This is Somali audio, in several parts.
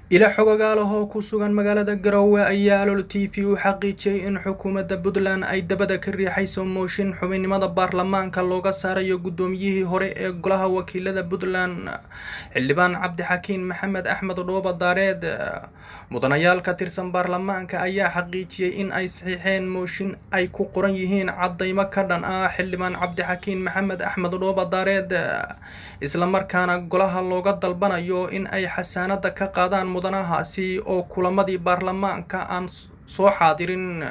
Ila xogogaalahoo ku sugan magaalada Garowe ayaa Alol TV u xaqiijiyay in xukuumadda Puntland ay dabada ka riixayso mooshin xubinnimada baarlamaanka looga saarayo guddoomiyihii hore ee golaha wakiilada Puntland, Xildhibaan Cabdixakiin Maxamed Axmed Dhooba Daareed. Mudanayaal ka tirsan baarlamaanka ayaa xaqiijiyay in ay saxiixeen mooshin ay ku qoran yihiin caddaymo ka dhan ah Xildhibaan Cabdixakiin Maxamed Axmed Dhooba Daareed, islamarkaana golaha looga dalbanayo in ay xasaanada ka qaadaan mudanahaasi oo kulamadii baarlamaanka aan soo xaadirin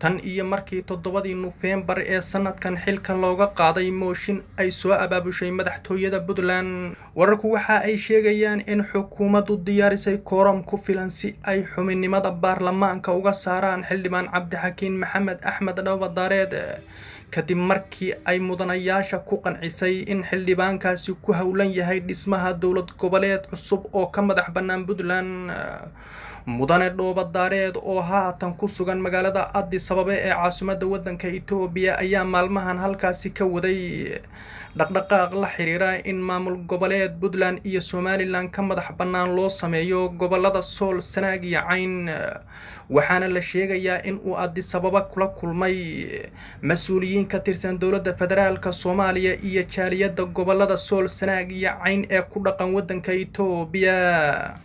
tan iyo markii 7dii Nofeembar ee sanadkan xilka looga qaaday mooshin ay soo abaabushay madaxtooyada Puntland. Wararku waxa ay sheegayaan in xukuumaddu diyaarisay kooram ku filan si ay xubinnimada baarlamaanka uga saaraan Xildhibaan Cabdixakiin Maxamed Axmed Dhooba Daareed, kadib markii ay mudanayaasha ku qancisay in xildhibaankaasi ku howlan yahay dhismaha dowlad goboleed cusub oo ka madax bannaan Puntland. Mudane Dhooba Daareed oo haatan ku sugan magaalada Addis Ababa ee caasimadda waddanka Itoobiya ayaa maalmahan halkaasi ka waday dhaqdhaqaaq la xiriira in maamul goboleed Puntland iyo Somaliland ka madax bannaan loo sameeyo gobolada Sool, Sanaag iyo Cayn, waxaana la sheegayaa in uu Addis Ababa kula kulmay mas-uuliyiin ka tirsan dowladda federaalka Soomaaliya iyo jaaliyadda gobolada Sool, Sanaag iyo Cayn ee ku dhaqan waddanka Itoobiya.